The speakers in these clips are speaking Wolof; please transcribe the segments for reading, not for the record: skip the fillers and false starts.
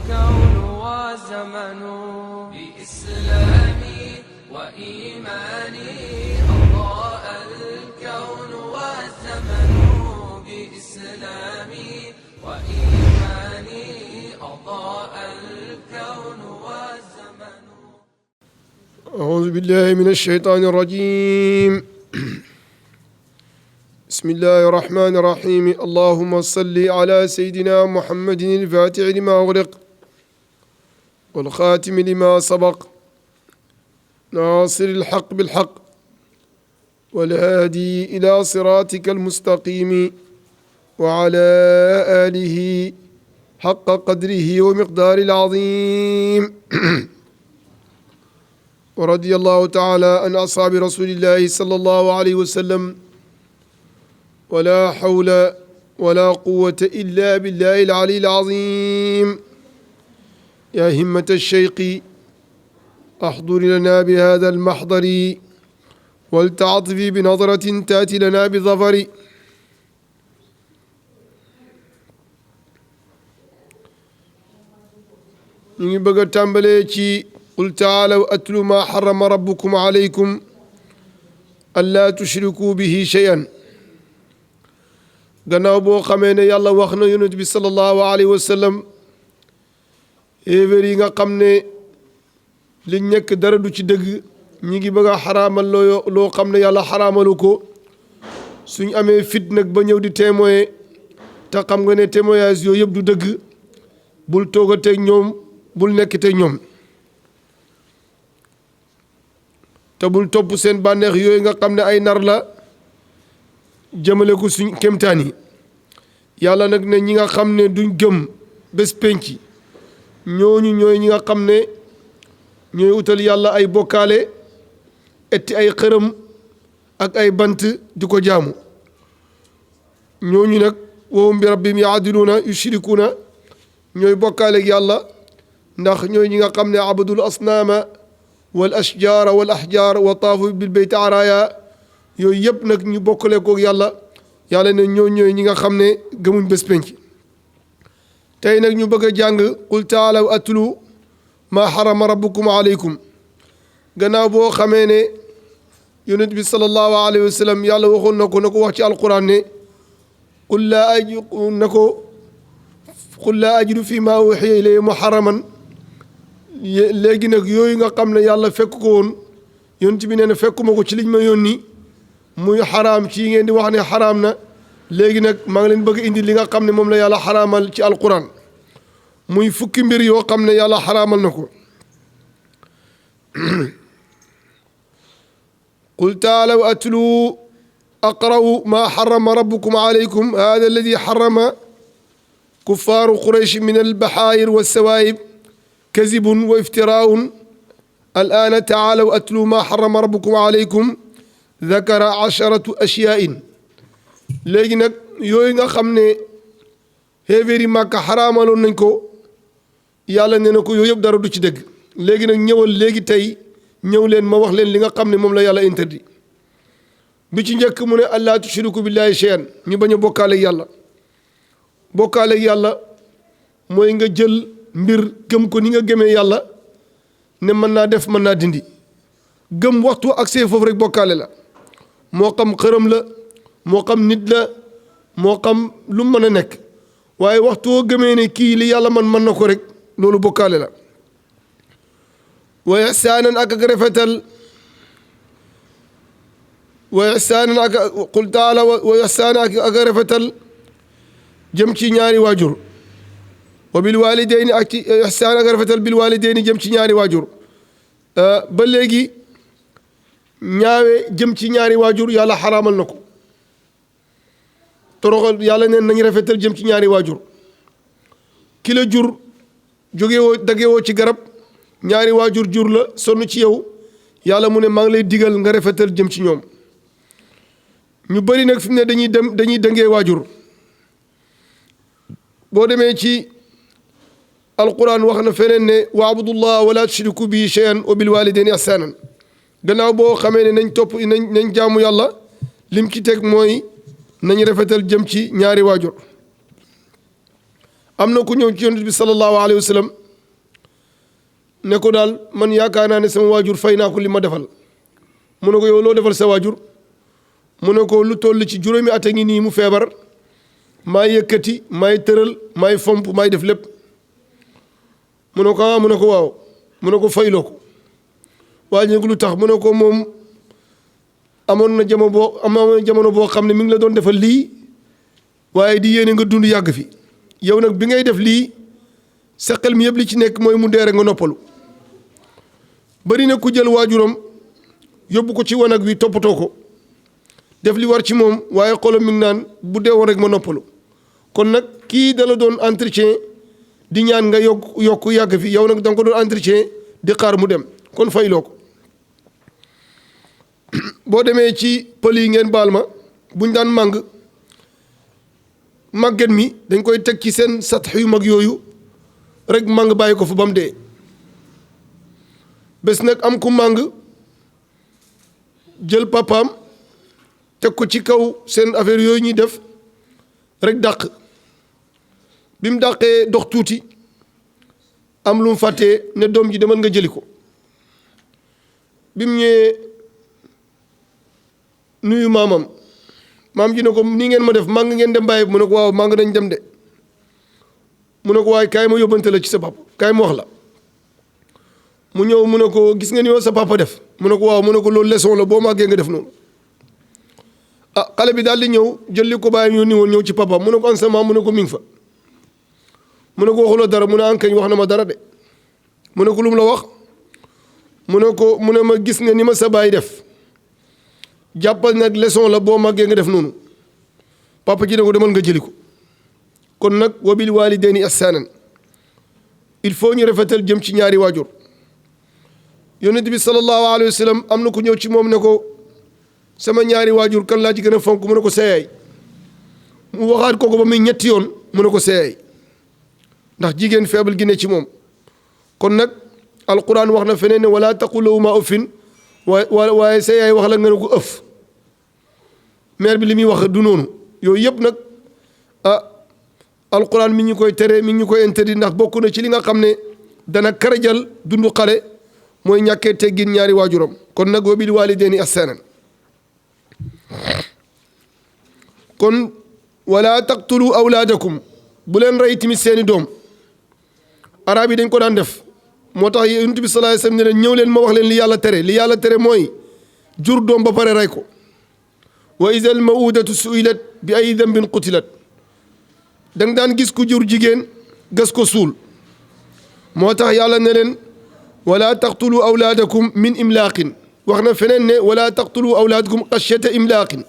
الكون والزمن بإسلامي وإيماني أضاء الكون والزمن بإسلامي وإيماني أضاء الكون والزمن. أعوذ بالله من الشيطان الرجيم. بسم الله الرحمن الرحيم. اللهم صل على سيدنا محمد الفاتح لما أغلق والخاتم لما سبق ناصر الحق بالحق والهادي إلى صراطك المستقيم وعلى آله حق قدره ومقدار العظيم. ورضي الله تعالى عن أصحاب رسول الله صلى الله عليه وسلم ولا حول ولا قوة إلا بالله العلي العظيم. يا همة الشيخ أحضر لنا بهذا المحضر ولتعطفي بنظرة تأتي لنا بظفر. نيجي بقى تنبلي قل تعالوا أتلوا ما حرم ربكم عليكم ألا تشركوا به شيئا. gannaaw boo xamee ne yàlla wax na yonent bi sallallahu alayhi wa sallam yéeféer yi nga xam ne li nekk dara du ci dëgg ñi ngi bëgg a xaraamal loo xam ne yàlla xaraamalu ko suñ amee fit nag ba ñëw di témoin te xam nga ne témoignage yooyu yëpp du dëgg bul toogateeg ñoom bul nekkteeg ñoom te bul topp seen bànneex yooyu nga xam ne ay nar la jëmale ko suñ kéemtaan yi. yàlla nag ne ñi nga xam ne duñ gëm bés penc ñooñu ñooy ñi nga xam ne ñooy utal yàlla ay bokkaale etti ay xërëm ak ay bant di ko jaamu. ñooñu nag wahum bi rabbihim yaadiluuna yushrikuuna ñooy bokkaale ak yàlla ndax ñooy ñi nga xam ne abadul asnaama wal ashjaara wal ahjaar wa taafu bil bayti araaya yooyu yëpp nag ñu bokkale koog yàlla. yàlla ne ñooy ñi nga xam ne gëmuñ bés penc. tey nag ñu bëgg a jàng qul taalaw atlu maa xarama rabbukum aleykum. gannaaw boo xamee ne yonent bi sallallahu alayhi wa sallam yàlla waxoon na ko wax ci alquran ne qul laa ajidu fi maa uxiya ilayya muharraman. léegi nag yooyu nga xam ne yàlla fekk ko woon yonent bi nee na fekkuma ko ci liñ ma yónni muy xaraam ci ngeen di wax ne xaraam na. léegi nag maa ngi leen bëgg indi li nga xam ne moom la yàlla xaraamal ci alquran muy fukki mbir yoo xam ne yàlla xaraamal na ko. qul taalaw atlu aqra'u maa xarama rabbukum alaykum hada alladi xarama kuffaaru quraysh min albaxaayir walsawaayib kazibun wa iftiraun al'aana taalaw atlu maa xarama rabbukum alaykum dakara asharatu ashyain. léegi nag yooyu nga xam ne xéeféer yi Màkka xaraamaloon nañ ko yàlla nee na ko yooyu yëpp dara du ci dëgg. léegi nag ñëwal léegi tey ñëw leen ma wax leen li nga xam ne moom la yàlla interdit. bi ci njëkk mu ne allaa tushriku billahi shay'an ñu bañ a bokkaaleeg yàlla. bokkaaleeg yàlla mooy nga jël mbir gëm ko ni nga gëmee yàlla ne mën naa def mën naa dindi. gëm waxtu ak see foofu rek bokkaale la moo xam xërëm la moo xam nit la moo xam lu mën a nekk waaye waxtu woo gëmee ne kii li yàlla mën na ko rek loolu bokkaale la. wa ihsaanan ak rafetal wa ihsaanan ak qul taala wa ihsaanan ak rafetal jëm ci ñaari waajur wa bil waalidayni ak ci ihsaan ak rafetal bil waalidayni jëm ci ñaari waajur. ba léegi ñaawe jëm ci ñaari waajur yàlla xaraamal na ko. toroxal yàlla neen nañ rafetal jëm ci ñaari waajur. ki la jur jógewoo dagewoo ci garab ñaari waajur jur la sonn ci yow yàlla mu ne maa ngi lay digal nga rafetal jëm ci ñoom. ñu bari nag fi mu ne dañuy dëngee waajur. boo demee ci alquran wax na feneen ne waabudullah wala tushriku bihi shay'an wa bil walidayni ihsanan. gannaaw boo xamee ne nañ jaamu yàlla lim ci teg mooy nañ rafetal jëm ci ñaari waajur. am na ku ñëw ci yonent bi sallallahu alayhi wa sallam ne ko daal man yaakaar naa ne sama waajur fay naa ko li ma defal mu ne ko yow loo defal sa waajur mu ne ko lu toll ci juróomi at a ngi nii mu feebar maay yëkkati maay tëral maay fomp maay def lépp mu ne ko mu ne ko waaw mu ne ko fayloo ko waaye ñu lu tax mu ne ko moom amoon na jamono boo xam ne mi ngi la doon defal lii waaye di yéene nga dund yàgg fi yow nag bi ngay def lii sa xel mi yëpp li ci nekk mooy mu dee rek nga noppalu bari na ku jël waajuram yóbbu ko ci wanag wi toppatoo ko def li war ci moom waaye xolam mi ngi naan bu dee woon rek ma noppalu kon nag kii dala doon entretien di ñaan nga yokk yàgg fi yow nag da nga ko doon entretien di xaar mu dem kon fayloo ko boo demee ci pël yi ngeen baal ma buñ daan màng màgget mi dañ koy teg ci seen satax yu mag yooyu rek màng bàyyi ko fa ba mu dee bés nag am ku màng jël papaam teg ko ci kaw seen affaire yooyu ñuy def rek dàq bi mu dàqee dox tuuti am lu mu fàttee ne doom ji demal nga jëli ko bi mu ñëwee nuyu maamam maam ji ne ko nii ngeen ma def màng ngeen dem bàyyi mu ne ko waaw màng dañ dem de mu ne ko waaye kaay ma yóbbante la ci sa papa kaay ma wax la mu ñëw mu ne ko gis nga ni yow sa papa def mu ne ko waaw mu ne ko loolu leçon la boo màggee nga def noonu ah xale bi daal di ñëw jël li ko bàyyi ñu ni woon ñëw ci papa mu ne ko an sa maam mu ne ko mi ngi fa mu ne ko waxuloo dara mu ne ankañ wax na ma dara de mu ne ko lu mu la wax mu ne ma gis nga ni ma sa baay def jàppal nag leçon la boo màggee nga def noonu papa ji ne ko demal nga jëli ko kon nag wa bil waalidayni ihsaanan il faut ñu rafetal jëm ci ñaari waajur yonent bi sallallahu alayhi wa sallam am na ku ñëw ci moom ne ko sama ñaari waajur kan laa ci gën a fonk mu ne ko seeyaay mu waxaat kooku ba muy ñetti yoon mu ne ko seeyaay ndax jigéen faible gi ne ci moom kon nag alquran wax na feneen ne wala taqul lahumaa uffin waaye seeyaay wax la nga ne ko ëf mère bi li muy wax du noonu yooyu yëpp nag alquran mi ñu koy tere mi ñu koy interdit ndax bokk na ci li nga xam ne dana karajal dundu xale mooy ñàkkee teggin ñaari waajuram kon nag wa bil waalidayni ihsaanan kon wala taqtulu awlaadakum bu leen rey tamit seeni doom arab yi dañ ko daan def moo tax yonent bi sallallahu alayhi wasallam ne leen ñëw leen ma wax leen li yàlla tere mooy jur doom ba pare rey ko wa iza al mawudatu su'ilat bi ay dambin qutilat da nga daan gis ku jur jigéen gas ko suul moo tax yàlla ne leen wala taqtulu awlaadakum min imlaaqin wax na feneen ne wala taqtulu awlaadakum xashyata imlaaqin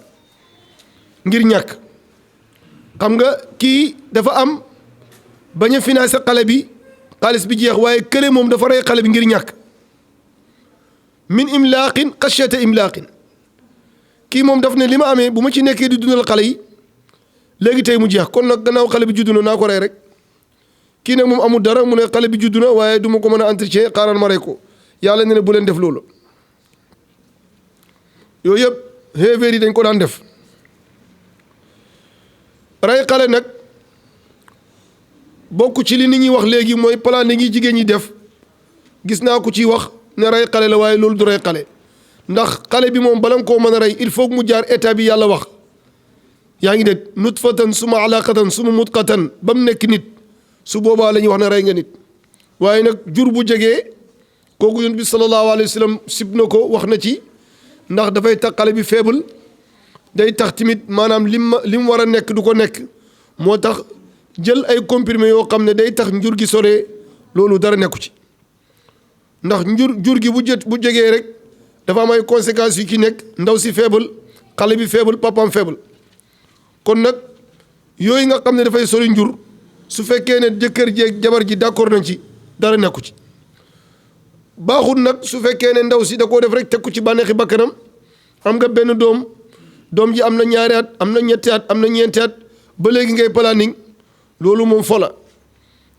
ngir ñàkk xam nga kii dafa am bañ a financé xale bi xaalis bi jeex waaye kële moom dafa rey xale bi ngir ñàkk min imlaaqin xashyata imlaaqin kii moom daf ne li ma amee bu ma ci nekkee di dundal xale yi léegi tey mu jeex kon nag gannaaw xale bi juddu na naa ko rey rek kii nag moom amul dara mu ne xale bi juddu na waaye du ma ko mën a entretien xaaral ma rey ko yàlla ne ne bu leen def loolu yooyu yëpp xeefeer yi dañ ko daan def rey xale nag bokk ci li nit ñi wax léegi mooy plan ni ngi jigéen ñi def gis naa ko ciy wax ne rey xale la waaye loolu du rey xale ndax xale bi moom bala nga koo mën a rey il faut mu jaar état bi yàlla wax yaa ngi dégg nutfatan suma alaqatan suma mutqatan ba mu nekk nit su boobaa la ñuy wax ne rey nga nit waaye nag jur bu jegee kooku yonent bi sallallahu alayhi wa sallam sib na ko wax na ci ndax dafay tax xale bi faible day tax tamit maanaam li mu war a nekk du ko nekk moo tax jël ay comprimés yoo xam ne day tax njur gi sore loolu dara nekku ci ndax jur gi bu jegee rek dafa am ay conséquences yu ci nekk ndaw si faible xale bi faible papaam faible kon nag yooyu nga xam ne dafay sori njur su fekkee ne jëkkër jeeg jabar ji d'accord nañ ci dara nekku ci baaxul nag su fekkee ne ndaw si da koo def rek teg ko ci bànneexi bakkanam am nga benn doom ji am na ñaari at am na ñetti at am na ñeenti at ba léegi ngay planning loolu moom fola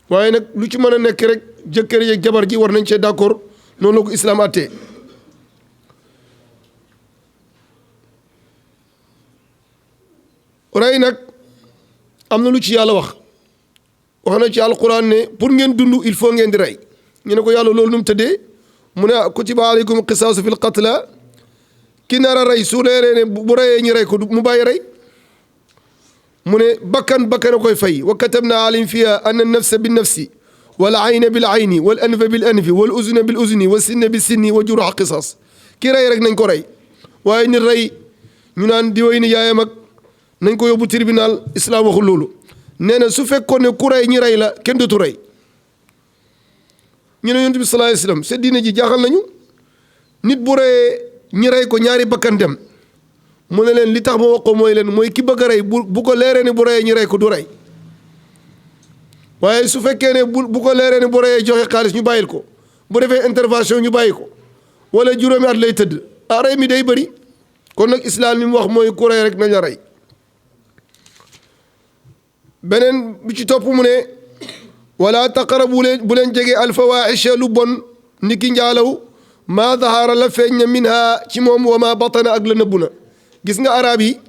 waaye nag lu ci mën a nekk rek jëkkër yeeg jabar ji war nañ cee d'accord noonu la ko islam attee rey nag am na lu ci yàlla wax na ci alquran ne pour ngeen dund il faut ngeen di rey ñu ne ko yàlla loolu nu mu tëddee mu ne kutiba aleykum qisaasu fil qatla ki nar a rey su leeree ne bu reyee ñu rey ko mu bàyyi rey mu ne bakkan a koy fay wa katabna alayhim fiha anna nafsa bin nafsi wal ayna bil ayni wal anfa bil anfi wal uzuna bil uzni wa sinna bis sinni wa juruha qisaas ki rey rek nañ ko rey waaye nit rey ñu naan di way ni yaayam ak nañ ko yóbbu tribunal islam waxul loolu nee na su fekkoon ne ku rey ñi rey la kenn dootu rey ñu ne yonent bi sallallahu alayhi wasallam sa diine ji jaaxal nañu nit bu reyee ñi rey ko ñaari bakkan dem mu ne leen li tax ma wax ko mooy leen mooy ki bëgg a rey bu ko leeree ne bu reyee ñi rey ko du rey waaye su fekkee ne bu ko leeree ne bu reyee joxe xaalis ñu bàyyil ko bu defee intervention ñu bàyyi ko wala juróomi at lay tëdd rey mi day bëri kon nag islam li mu wax mooy ku rey rek nañ la rey beneen bi ci topp mu ne wala taqrabu bu leen jege alfawahisha lu bon ni ki njaalaw maa dahara la feeñ na minha ci moom wa ma batana ak la nëbbu na gis nga arab yi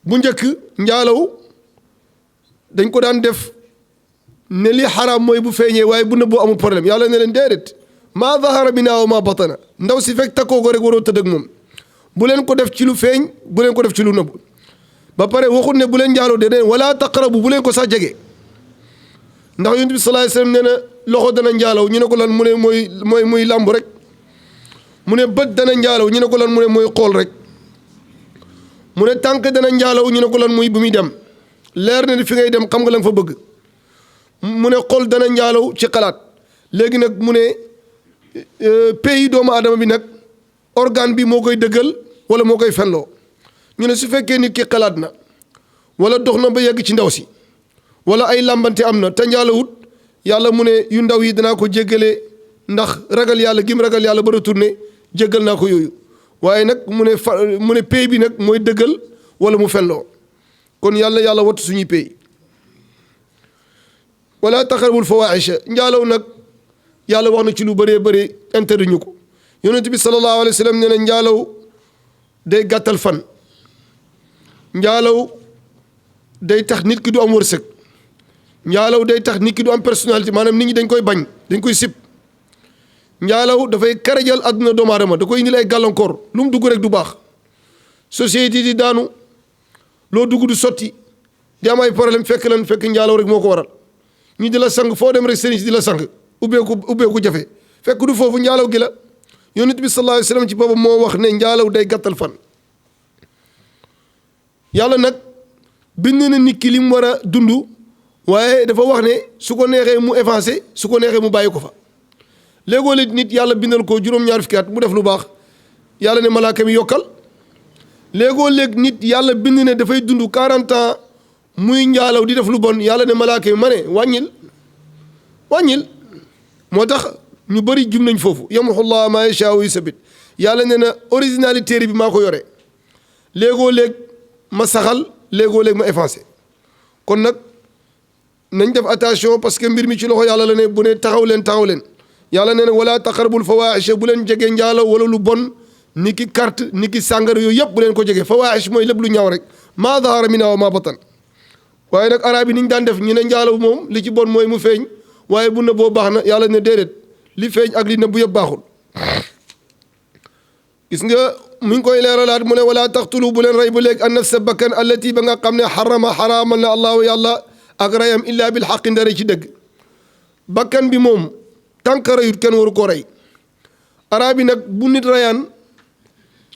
bu njëkk njaalaw dañ ko daan def ne li xaraam mooy bu feeñee waaye bu nëbbu amul problème yàlla ne leen déedéet maa dahara minha wa ma batana ndaw si fekk takkoo ko rek waroo tëdd ak moom bu leen ko def ci lu feeñ bu leen ko def ci lu nëbbu ba pare waxut ne bu leen njaaloo de wala taqrabu bu leen ko sax jege ndax yonent bi sallallahu alayhi wasallam nee na loxo dana njaalaw ñu ne ko lan mu ne mooy muy làmb rek mu ne bët dana njaalaw ñu ne ko lan mu ne mooy xool rek mu ne tànk dana njaalaw ñu ne ko lan muy bu muy dem leer na ni fi ngay dem xam nga la nga fa bëgg mu ne xol dana njaalaw ci xalaat léegi nag mu ne pays doomu aadama bi nag organe bi moo koy dëggal wala moo koy fenloo ñu ne su fekkee nit ki xalaat na wala dox na ba yegg ci ndaw si wala ay làmbante am na te njaalawut yàlla mu ne yu ndaw yi danaa ko jéggale ndax ragal yàlla gim ragal yàlla ba retourné jéggal naa ko yooyu waaye nag mu ne pay bi nag mooy dëggal wala mu fenloo kon yàlla wattu suñuy pay wala taqrabul fawahisha njaalaw nag yàlla wax na ci lu bëree bëri interdit ñu ko yonent bi sallallahu alayhi wa sallam nee na njaalaw day gàttal fan njaalaw day tax nit ki du am wërsëg njaalaw day tax nit ki du am personnalité maanaam nit ñi dañ koy bañ dañ koy sib njaalaw dafay karajal àdduna doomu aadama da koy indil ay gàllankoor lu mu dugg rek du baax société di daanu loo dugg du sotti di am ay problème fekk njaalaw rek moo ko waral ñu di la sang foo dem rek sëriñ si di la sang ubbeeku jafe fekk du foofu njaalaw gi la yonent bi sallallahu alayhi wasallam ci boppam moo wax ne njaalaw day gàttal fan yàlla nag bind na nit ki li mu war a dund waaye dafa wax ne su ko neexee mu effacé su ko neexee mu bàyyi ko fa léegoo la nit yàlla bindal ko juróom-ñaar fukki at mu def lu baax yàlla ne malaaka mi yokkal léegoo léeg nit yàlla bind ne dafay dund 40 ans muy njaalaw di def lu bon yàlla ne malaaka mi ma ne wàññil moo tax ñu bëri jum nañ foofu yamhullahu ma yashaa wa yusabit yàlla ne na originalité bi maa ko yore léegoo léeg ma saxal léegoo léeg ma effacé kon nag nañ def attention parce que mbir mi ci loxo yàlla la ne bu ne taxaw leen yàlla ne na wala taqrabul fawahisha bu leen jege njaalaw wala lu bon ni ki carte ni ki sàngara yooyu yëpp bu leen ko jege fawahish mooy lépp lu ñaaw rek maa dahara minha wa ma batan waaye nag arab yi ni ñu daan def ñu ne njaalaw moom li ci bon mooy mu feeñ waaye bu nëbboo baax na yàlla ne déedéet li feeñ ak li nëbbu yëpp baaxul gis nga mu ngi koy leeralaat mu ne wala taqtulu bu leen rey ba léegi an nafsa bakkan allati ba nga xam ne xaraamal na allahu yàlla ak rayam illa bil xaqi ndare ci dëgg bakkan bi moom tànk reyut kenn waru koo rey arab yi nag bu nit reyaan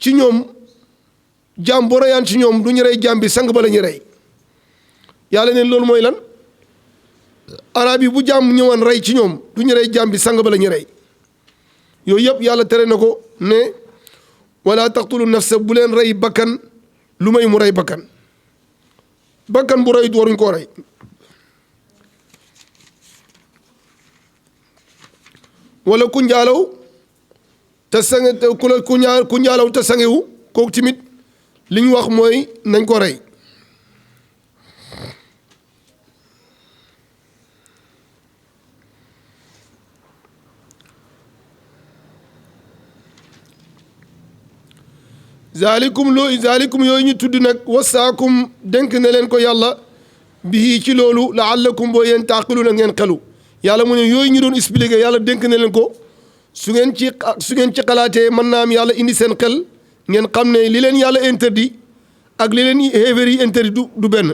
ci ñoom jaam bu reyaan ci ñoom du ñu rey jaam bi sang ba la ñu rey yàlla ne loolu mooy lan arab yi bu jaam ñëwaan rey ci ñoom du ñu rey jaam bi sang ba la ñu rey yooyu yëpp yàlla tere na ko ne wala taqtulu nafsa bu leen rey bakkan lu may mu rey bakkan bu reyut waruñ koo rey wala ku njaalaw te sange ku njaalaw te sangewu kooku tamit li ñu wax mooy nañ ko rey zalikum yooyu ñu tudd nag wasaakum dénk na leen ko yàlla bii ci loolu laallakum boo yéen taaqilu na ngeen xelu yàlla mu ne yooyu ñu doon expliqué yàlla dénk na leen ko su ngeen ci xalaatee mën naa am yàlla indi seen xel ngeen xam ne li leen yàlla interdit ak li leen xéeféer yi interdit du benn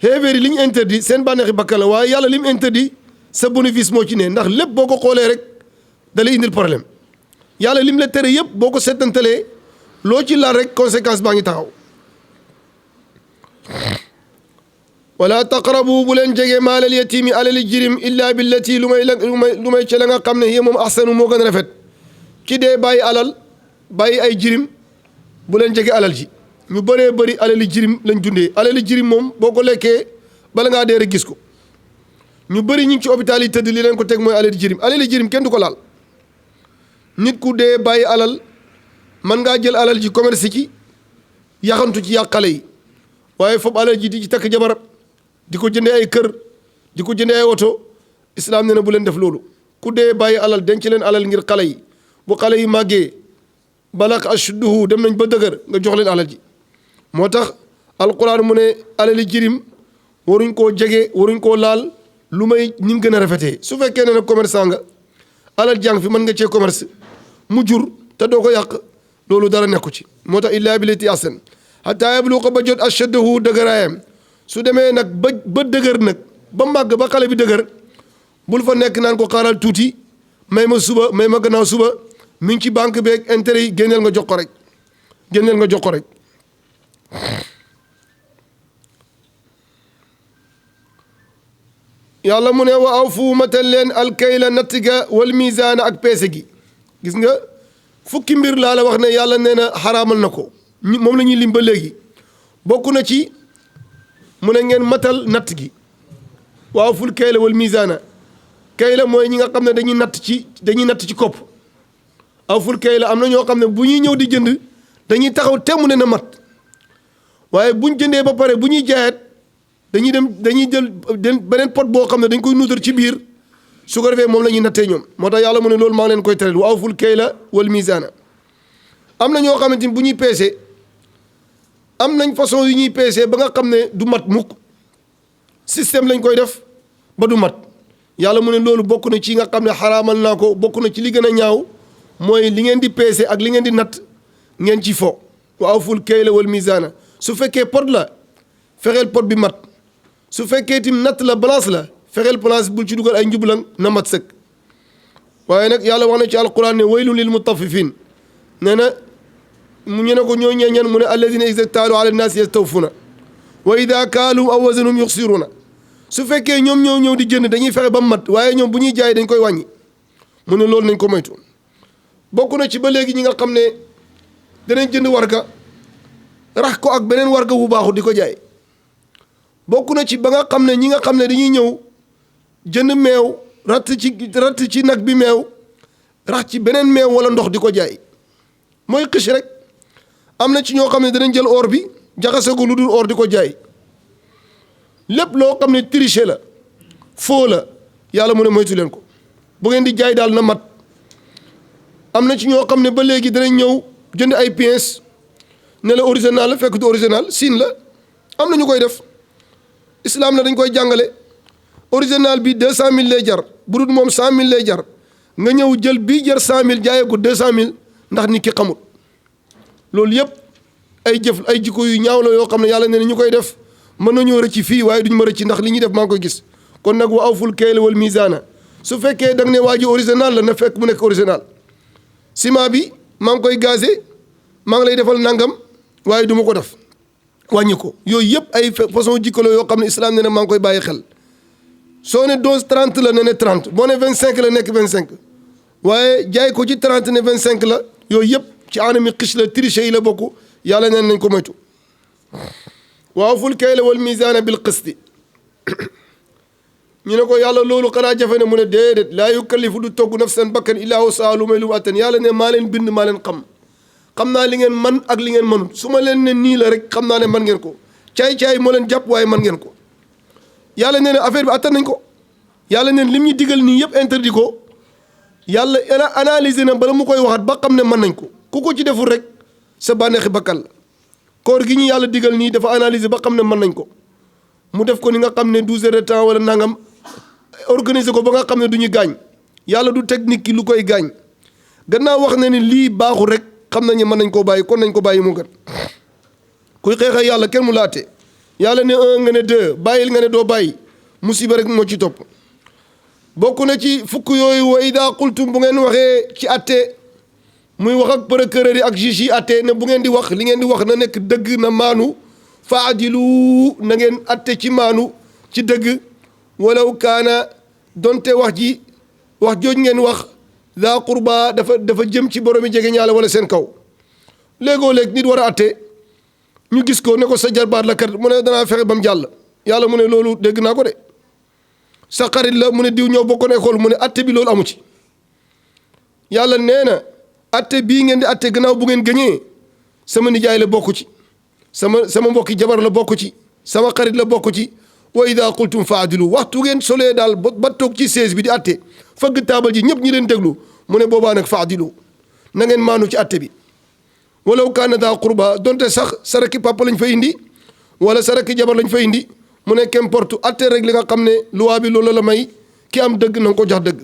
xéeféer yi li ñu interdit seen bànneexi bakkan la waaye yàlla li mu interdit sa bénéfice moo ci ne ndax lépp boo ko xoolee rek da lay indil problème yàlla lim la tere yëpp boo ko settantalee loo ci laal rek conséquence baa ngi taxaw wala taqrabu bu leen jege maalal yatiimi alali jirim illa billati lu may ci la nga xam ne hiya moom ahsanu moo gën a rafet ki dee bàyyi alal bàyyi ay jirim bu leen jege alal ji ñu bëree bëri alali jirim lañ dundee alali jirim moom boo ko lekkee bala ngaa dee rek gis ko ñu bëri ñu ngi ci hôpital yi tëdd li leen ko teg mooy alali jirim kenn du ko laal nit ku dee bàyyi alal man ngaa jël alal ji commerce ci yaxantu ci yàq xale yi waaye foofu alal ji di ci takk jabar di ko jëndee ay kër di ko jëndee ay oto islaam ne na bu leen def loolu ku dee bàyyi alal denc leen alal ngir xale yi bu xale yi màggee balak ashudduhu dem nañ ba dëgër nga jox leen alal ji moo tax alquran mu ne alali jirim waruñ koo jege waruñ koo laal lu may ni mu gën a rafetee su fekkee ne nag commerçant nga alal jàng fi mën nga cee commerce mu jur te doo ko yàq loolu dara nekku ci moo tax illaa billati ahsan hatta yabluqa ba jot ashaddahu dëgëraayam su demee nag ba dëgër nag ba màgg ba xale bi dëgër bul fa nekk naan ko xaaral tuuti may ma suba may ma gannaaw suba mi ngi ci banque beeg intérêt yi génneel nga jox ko rek génneel nga jox ko rek yàlla mu ne wa awfu matal leen alkayla natt ga wal misaana ak peese gi gis nga fukki mbir laa la wax ne yàlla nee na xaraamal na ko moom la ñuy lim ba léegi bokk na ci mu ne ngeen matal natt gi wa awful kayla wal misaana kayla mooy ñi nga xam ne dañuy natt ci kopp awful kayla am na ñoo xam ne bu ñuy ñëw di jënd dañuy taxaw temm ne na mat waaye buñ jëndee ba pare bu ñuy jaayat dañuy jël beneen pot boo xam ne dañ koy nuutar ci biir su ko defee moom la ñuy nattee ñoom moo tax yàlla mu ne loolu maa ngi leen koy tereel wa awful kayla wal misaana am na ñoo xamante ni bu ñuy peesee am nañ façon yu ñuy peesee ba nga xam ne du mat mukk système lañ koy def ba du mat yàlla mu ne loolu bokk na ci nga xam ne xaraamal naa ko bokk na ci li gën a ñaaw mooy li ngeen di peese ak li ngeen di natt ngeen ci fo wa awful kayla wal misaana su fekkee pot la fexeel pot bi mat su fekkee tim natt la balance la fexeel balance bul ci dugal ay njublan na mat sëkk waaye nag yàlla wax na ci alquran ne waylun lil mutaffifin nee na ñu ne ko ñoo ñeeñan mu ne alladina iza taalu ala nnaasi yastawfuna wa ida kaalum aw wasanum yuxsiruna su fekkee ñoom ñoo ñëw di jënd dañuy fexe ba mat waaye ñoom bu ñuy jaay dañ koy wàññi mu ne loolu nañ ko moytu bokk na ci ba léegi ñi nga xam ne danañ jënd warga rax ko ak beneen warga bu baaxul di ko jaay bokk na ci ba nga xam ne ñi nga xam ne dañuy ñëw jënd meew ratt ci nag bi meew rax ci beneen meew wala ndox di ko jaay mooy xëcc rek am na ci ñoo xam ne danañ jël or bi jaxase ko lu dul or di ko jaay lépp loo xam ne tricher la faux la yàlla mu ne moytu leen ko bu ngeen di jaay daal na mat am na ci ñoo xam ne ba léegi danañ ñëw jënd ay pièces ne la original la fekk du original siin la am na ñu koy def islam la dañ koy jàngale original bi 200000 lay jar bu dul moom 100000 lay jar nga ñëw jël bii jar 100000 jaayee ko 200000 ndax nit ki xamul loolu yëpp ay jëf ay jikko yu ñaaw la yoo xam ne yàlla nee na ñu koy def mën nañoo rëcc fii waaye duñu ma rëcc ndax li ñuy def maa ngi koy gis kon nag wa awful kayla wal misaana su fekkee da nga ne waa ji original la na fekk mu nekk original ciment bi maa ngi koy gazé maa ngi lay defal nangam waaye du ma ko def wàññi ko yooyu yëpp ay façon jikko la yoo xam ne islam nee na maa ngi koy bàyyi xel soo ne dose 30 la ne 30 boo ne 25 la nekk 25 waaye jaay ko ci 30 ne 25 la yooyu yëpp ci anami xis la triche yi la bokk yàlla neen nañ ko moytu wa awful kayla wal misaana bil qisti ñu ne ko yàlla loolu xanaa jafe ne mu ne déedéet laa yukallifu du togg nafsan bakkan illaa wusahaa lu may lu mu attan yàlla ne maa leen bind maa leen xam naa li ngeen man ak li ngeen mënut su ma leen ne nii la rek xam naa ne man ngeen ko caay-caay moo leen jàpp waaye man ngeen ko yàlla nee na affaire bi attan nañ ko yàlla neen lim ñu digal nii yëpp interdit ko yàlla analyser na bala mu koy waxat ba xam ne mën nañ ko ku ko ci deful rek sa bànneexi bakkal la koor gi ñu yàlla digal nii dafa analyser ba xam ne mën nañ ko mu def ko ni nga xam ne 12 heures de temps wala nangam organiser ko ba nga xam ne du ñu gaañ yàlla du teg nit ki lu koy gaañ gannaaw wax na ni lii baaxul rek xam nañu mën nañ koo bàyyi kon nañ ko bàyyi mu gën kuy xeexal yàlla kenn mu laate yàlla ne un nga ne deux bàyyil nga ne doo bàyyi musiba rek moo ci topp bokk na ci fukk yooyu wa ida qultum bu ngeen waxee ci atte muy wax ak procureur yi ak juge yi atte ne bu ngeen di wax li ngeen di wax na nekk dëgg na maanu faadilu na ngeen atte ci maanu ci dëgg walaw kaana donte wax jooj ngeen wax daa qurba dafa jëm ci boromi jege ñaale wala seen kaw léegoo léeg nit war a atte ñu gis ko ne ko sa jarbaat la kat mu ne danaa fexe ba mu jàll yàlla mu ne loolu dégg naa ko de sa xarit la mu ne diw ñoo bokkoon école mu ne atte bi loolu amu ci yàlla nee na atte bii ngeen di atte gannaaw bu ngeen gëñee sama nijaay la bokk ci sama mbokki jabar la bokk ci sama xarit la bokk ci wa ida qultum faadilu waxtu ngeen solee daal ba toog ci siège bi di atte fëgg taabal ji ñëpp ñi leen déglu mu ne boobaa nag faadilu na ngeen maanu ci atte bi walaw kaana daa qurba donte sax sa rakki papa lañ fa indi wala sa rakki jabar lañ fa indi mu ne qu'importe atte rek li nga xam ne loi bi loolu la may ki am dëgg na nga ko jox dëgg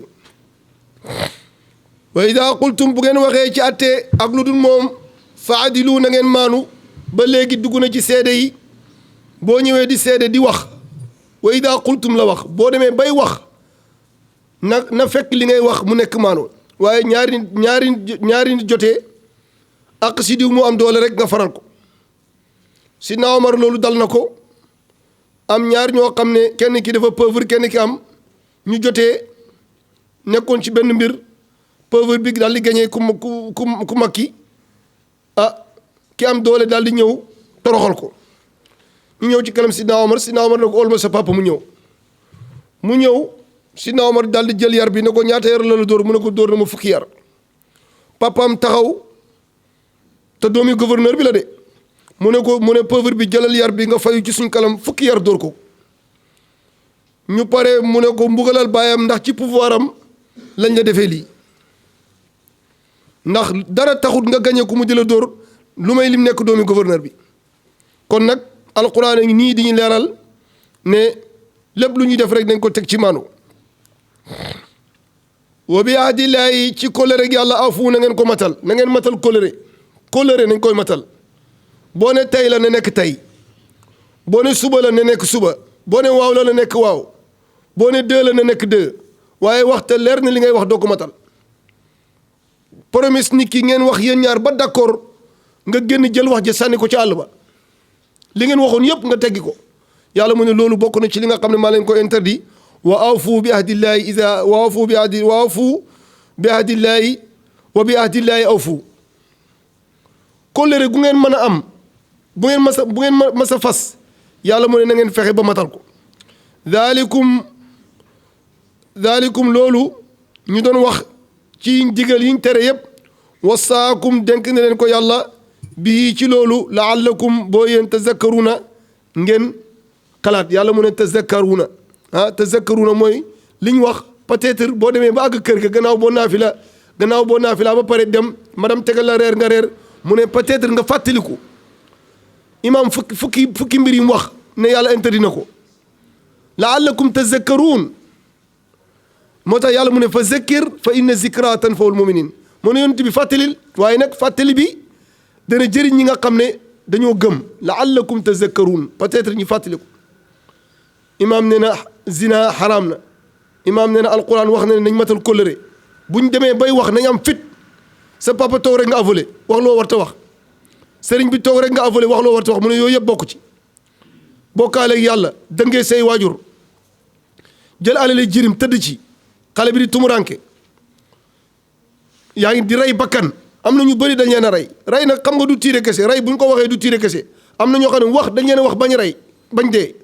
wa ida qultum bu ngeen waxee ci atte ak lu dul moom faadilu na ngeen maanu ba léegi dugg na ci seede yi boo ñëwee di seede di wax wa ida qultum la wax boo demee bay wax na fekk li ngay wax mu nekk maanu waaye ñaari nit jotee ak si diw mu am doole rek nga faral ko Sidna Omar loolu dal na ko am ñaar ñoo xam ne kenn ki dafa pauvre kenn ki am ñu jotee nekkoon ci benn mbir pauvre bi daal di gañee ku mag ki ki am doole daal di ñëw toroxal ko ñu ñëw ci kanam Sidna Omar ne ko ol ma sa papa mu ñëw Sidna Omar daal di jël yar bi ne ko ñaata yar la dóor mu ne ko dóor na ma fukki yar papaam taxaw te doomi gouverneur bi la de mu ne pauvre bi jëlal yar bi nga fayu ci suñ kalam fukki yar dóor ko ñu pare mu ne ko mbugalal baayam ndax ci pouvoir am lañ la defee lii ndax dara taxut nga gañe ku mu jëla dóor lu may lim nekk doomi gouverneur bi kon nag alquran a ngi nii di ñu leeral ne lépp lu ñuy def rek dañ ko teg ci maanu wa bi ahdillaahi ci kóllëre gi yàlla afu na ngeen ko matal na ngeen matal kóllëre nañ koy matal boo ne tey la na nekk tey boo ne suba la na nekk suba boo ne waaw la na nekk waaw boo ne deux la na nekk deux waaye waxte leer na li ngay wax doo ko matal promise nit ki ngeen wax yéen ñaar ba d'accord nga génn jël wax ja sànni ko ci àll ba li ngeen waxoon yëpp nga teggi ko yàlla mu ne loolu bokk na ci li nga xam ne maa leen ko interdit wa awfu bi ahdillaahi wa bi ahdillaahi awfu kóllëre gu ngeen mën a am bu ngeen mas a fas yàlla mu ne na ngeen fexe ba matal ko daalikum loolu ñu doon wax ci digal yiñ tere yëpp wasaakum denk ne leen ko yàlla bii ci loolu laallakum boo yéen tazakkaruna ngeen xalaat yàlla mu ne tazakkaruna mooy li ñu wax peut-être boo demee ba àgg kër ga gannaaw boo naafila ba pare dem madame tegal la reer nga reer mu ne peut-être nga fàttaliku imaam fukki mbir yi mu wax ne yàlla interdit na ko laallakum tazakkaruun moo tax yàlla mu ne fa zakkir fa inna zikra tanfa'ul muminin mu ne yonent bi fàttalil waaye nag fàttali bi dana jëriñ ñi nga xam ne dañoo gëm laallakum tazakkaruun peut-être ñu fàttaliku imaam nee na zina xaraam na imaam nee na alquran wax na ne nañ matal kóllëre bu ñu demee bay wax nañ am fit sa papa toog rek nga avolé wax loo war ta wax sëriñ bi toog rek nga avolé wax loo war ta wax mu ne yooyu yëpp bokk ci bokkaaleeg yàlla dëngee say waajur jël alali jirim tëdd ci xale bi di tumuranke yaa ngi di rey bakkan am na ñu bëri dañ leen a rey nag xam nga du tiire kese rey bu ñu ko waxee du tiire kese am na ñoo xam ne wax dañ leen a wax bañ rey bañ dee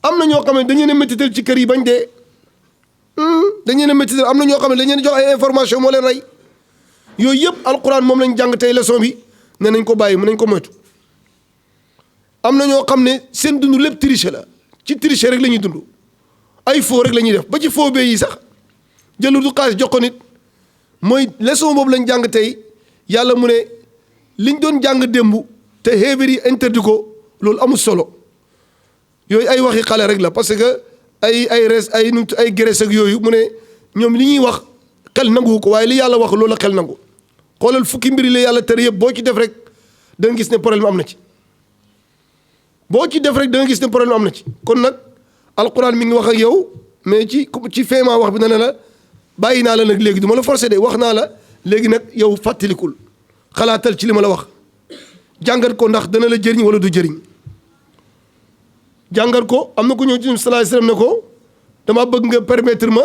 am na ñoo xam ne dañ leen a métital ci kër yi bañ dee dañ leen a métital am na ñoo xam ne dañ leen jox ay information moo leen rey yooyu yëpp alquran moom lañ jàng tey leçon bi ne nañ ko bàyyi mu nañ ko moytu am na ñoo xam ne seen dund lépp triche la ci triche rek la ñuy dund ay faux rek la ñuy def ba ci faux bee yi sax jëlu du xaalis jox ko nit mooy leçon boobu lañ jàng tey yàlla mu ne liñ doon jàng démb te xeebéer yi interdit ko loolu amul solo yooyu ay waxi xale rek la parce que ay nu ay Grèce ak yooyu mu ne ñoom li ñuy wax xel nangu ko waaye li yàlla wax loolu la xel nangu xoolal fukki mbir la yàlla tere yëpp boo ci def rek da nga gis ne problème am na ci boo ci def rek da nga gis ne problème am na ci kon nag alquran mi ngi wax ak yow mais ci feemaa wax bi na ne la bàyyi naa la nag léegi du ma la forcé de wax naa la léegi nag yow fàttalikul xalaatal ci li ma la wax jàngat ko ndax dana la jëriñ wala du jëriñ jàngat ko am na ko ñëw ci sallallahu alayhi wasallam ne ko dama bëgg nga permettre ma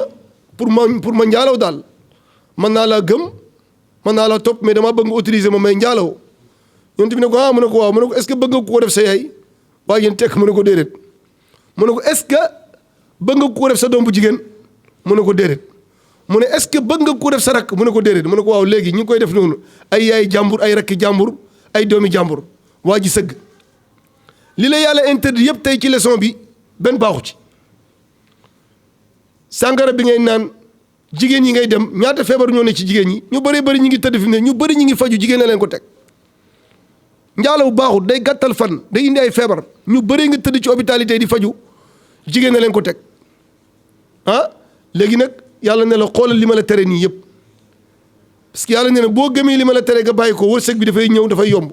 pour ma njaalaw daal mën naa laa gëm mën naa laa topp mais dama bëgg nga autoriser ma may njaalaw yonent bi ne ko mu ne ko waaw mu ne ko est-ce que bëgg nga ko def sa yaay waaye yéen tekk mu ne ko déedéet mu ne ko est-ce que bëgg nga ko def sa doom bu jigéen mu ne ko déedéet mu ne est-ce que bëgg nga ko def sa rakk mu ne ko déedéet mu ne ko waaw léegi ñu ngi koy def noonu ay yaay jàmbur ay rakki jàmbur ay doomi jàmbur waa ji sëgg li la yàlla interdit yëpp tey ci leçon bi benn baaxu ci sàngara bi ngay naan jigéen ñi ngay dem ñaata feebar ñoo ne ci jigéen ñi ñu bëree bëri ñu ngi tëdd fi mu ne ñu bëri ñu ngi faju jigéen na leen ko teg njaalaw baaxul day gàttal fan day indi ay feebar ñu bëree nga tëdd ci hôpital yi tey di faju jigéen na leen ko teg ah léegi nag yàlla ne la xoolal li ma la tere nii yëpp parce que yàlla ne na boo gëmee li ma la tere nga bàyyi ko wërsëg bi dafay ñëw dafay yomb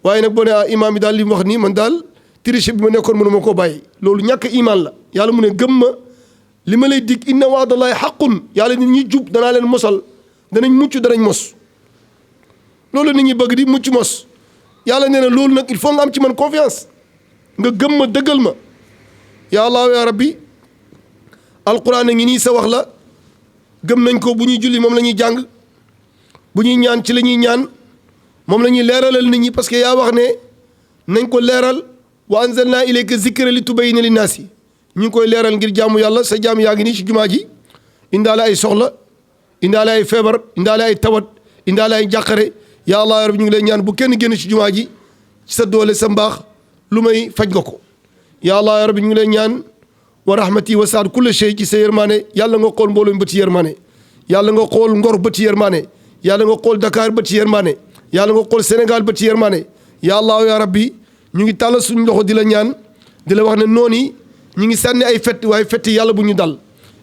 waaye nag boo ne imaam bi daal li mu wax nii man daal triche bi ma nekkoon mënu ma koo bàyyi loolu ñàkk imaan la yàlla mu ne gëm ma li ma lay dig inna waadallahi xaqun yàlla nit ñi jub danaa leen mosal danañ mucc danañ mos loolu nit ñi bëgg di mucc mos yàlla nee na loolu nag il faut nga am ci man confiance nga gëm ma dëggal ma ya allah ya rabbi alquran a ngi nii sa wax la gëm nañ ko bu ñuy julli moom la ñuy jàng bu ñuy ñaan ci la ñuy ñaan moom la ñuy leeralal nit ñi parce que yaa wax ne nañ ko leeral wa anzalna ilayka zikra li tubayyina linnaasi ñu ngi koy leeral ngir jaamu yàlla sa jaam yaa ngi nii ci jumaa ji indaale ay soxla indaale ay feebar indaale ay tawat indaale ay jàqare yaa allah rabbi ñu ngi lay ñaan bu kenn génn ci jumaa ji ci sa doole sa mbaax lu may faj nga ko yaa allah rabbi ñu ngi lay ñaan wa rahmati wa saad kulla shay ci sa yërmaane yàlla nga xool mbooloo mi ba ci yërmaane yàlla nga xool Ngor ba ci yërmaane yàlla nga xool Dakar ba ci yërmaane yàlla nga xool Sénégal ba ci yërmaane yaa allah ya rabbi ñu ngi tàllal suñu loxo di la ñaan di la wax ne noonu yi ñu ngi sànni ay fett waaye fett yàlla bu ñu dal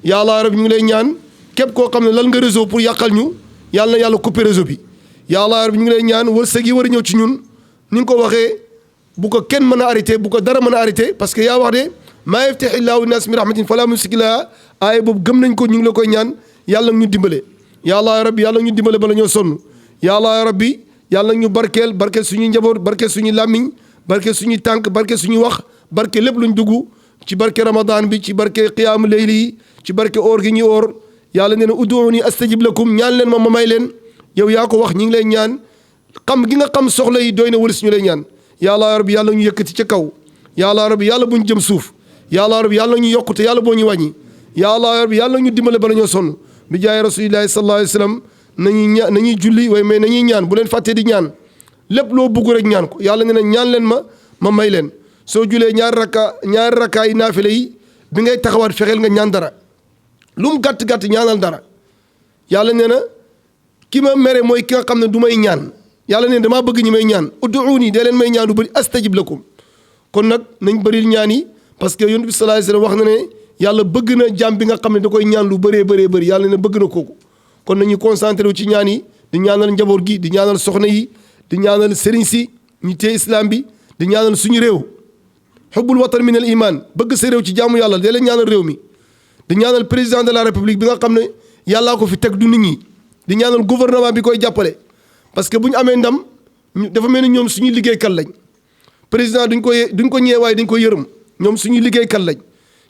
yaa allah rabbi ñu ngi lay ñaan képp koo xam ne lal nga réseau pour yàqal ñu yàlla na yàlla coupé réseau bi yaa allah rabbi ñu ngi lay ñaan wërsëg yi war a ñëw ci ñun ni nga ko waxee bu ko kenn mën a arrêté bu ko dara mën a arrêté parce que yaa wax de maa yaftahi llaahu linnaasi min rahmatin falaa mumsika lahaa aaya boobu gëm nañ ko ñu ngi la koy ñaan yàlla ñu dimbale yaa allah rabbi yàlla ñu dimbale bala ñoo sonn yaa allah rabbi yàlla ñu barkeel suñuy njaboot barkeel suñuy làmmiñ barkeel suñuy tànk barkeel suñuy wax barkeel lépp luñ dugg ci barke ramadan bi ci barke qiyaamu leyli yi ci barke oor gi ñuy oor yàlla nee na ud'uuni astajib lakum ñaan leen ma may leen yow yaa ko wax ñi ngi lay ñaan xam gi nga xam soxla yi doy na wëlis ñu lay ñaan yàlla rabbi yàlla ñu yëkkati ca kaw yàlla rabbi yàlla buñ jëm suuf yàlla rabbi yàlla ñu yokkute yàlla boo ñu wàññi yàlla rabbi yàlla ñu dimbale bala ñoo sonn bi jaay rasulillahi sallallahu alayhi wa sallam nañuy julli waaye mais nañuy ñaan bu leen fàttee di ñaan lépp loo bugg rek ñaan ko yàlla nee na ñaan leen ma may leen soo julee ñaari rakkaay naafile yi bi ngay taxawaat fexeel nga ñaan dara lu mu gàtt-gàtt ñaanal dara yàlla nee na ki ma mere mooy ki nga xam ne du may ñaan yàlla nee na damaa bëgg ñi may ñaan ud'uuni dee leen may ñaan du bëri astajib lakum kon nag nañ bëril ñaan yi parce que yonent bi sallallahu alayhi wasallam wax na ne yàlla bëgg na jaam bi nga xam ne da koy ñaan lu bëree bëri yàlla ne bëgg na kooku kon nañu concentré wu ci ñaan yi di ñaanal njaboot gi di ñaanal soxna yi di ñaanal sëriñ si ñu téye islam bi di ñaanal suñu réew xubbul watan min al iman bëgg sa réew ci jaamu yàlla dee leen ñaanal réew mi di ñaanal président de la république bi nga xam ne yàllaa ko fi teg du nit ñi di ñaanal gouvernement bi koy jàppale parce que bu ñu amee ndam dafa mel ni ñoom suñuy liggéeykat lañ président duñ ko ñëwee waaye dañ ko yërëm ñoom suñuy liggéeykat lañ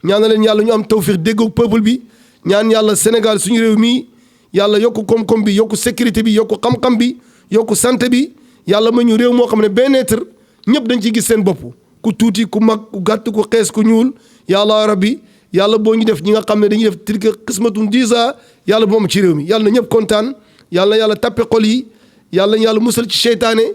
ñaanal leen yàlla ñu am tawfiq déggoog peuple bi ñaan yàlla Sénégal suñu réew mii yàlla yokku koom-koom bi yokku sécurité bi yokku xam-xam bi yokku santé bi yàlla ma ñu réew moo xam ne bien-être ñëpp dañ ciy gis seen bopp ku tuuti ku mag ku gàtt ku xees ku ñuul yàlla rabbi yàlla boo ñu def ñi nga xam ne dañuy def tilka qismatun diisa yàlla moom ci réew mi yàlla na ñëpp kontaan yàlla tappe xol yi yàlla musal ci seytaane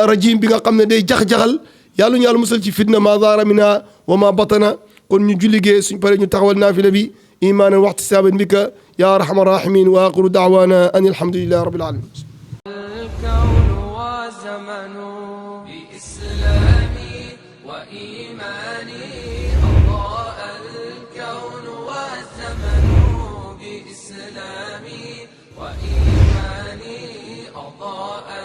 rajim bi nga xam ne day jax-jaxal yàlla musal ci fitna ma zahara minha wa ma batana kon ñu julligee suñ pare ñu taxawal naafila bi imaanan wa ihtisaaban bika ya arhamar rahimin wa axiru da'wana an alhamdulillahi rabbil alamin الكون وزمن بإسلامي وإيماني أضاء الكون وإيماني أضاء